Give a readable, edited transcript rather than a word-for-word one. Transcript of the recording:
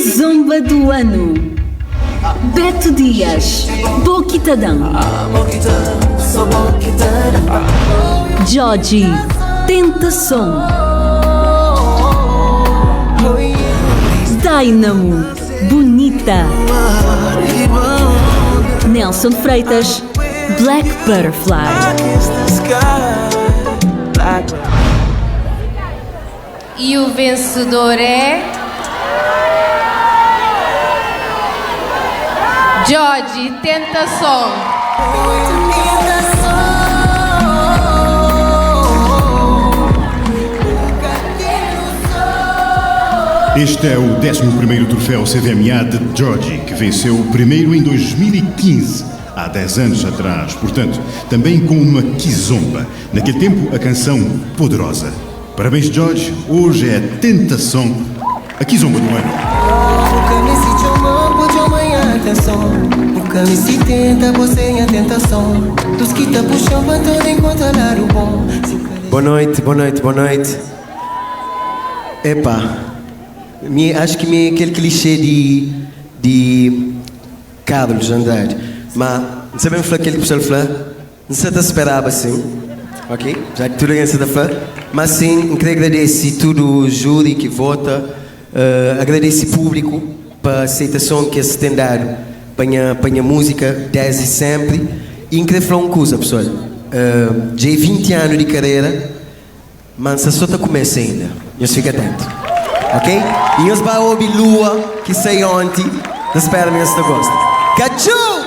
Kizomba do Ano, Beto Dias, Bo Ki Ta Dan. Djodje, Tentason. Dynamo, Bonita. Nelson Freitas, Black Butterfly. E o vencedor é. Djodje, Tentason. Este é o 11º troféu CVMA de Djodje, que venceu o primeiro em 2015, há 10 anos atrás. Portanto, também com uma kizomba. Naquele tempo, a canção Poderosa. Parabéns, Djodje. Hoje é a Tentação, a kizomba do ano. O que se chama, pode amanhã atenção. O que se tenta, você é tentação. Dos que tá puxando pra todo encontrar o bom. Boa noite, boa noite, boa noite. Epá, me, acho que me é aquele clichê de, de Carlos Andrade. Mas, não sabem falar aquele que o pessoal fala? Não se esperava assim, ok? Já que tudo é se fala. Mas sim, eu queria agradecer todo o júri que vota, uh, agradecer o público pela aceitação que se tem dado para a minha, para a minha música, desde sempre. E eu queria falar uma coisa, pessoal. Uh, já é 20 anos de carreira, mas só está começando ainda. Nós fica atento. Ok? E nós vai ouvir Lua, que sai ontem. Espero que você goste. Cachorro!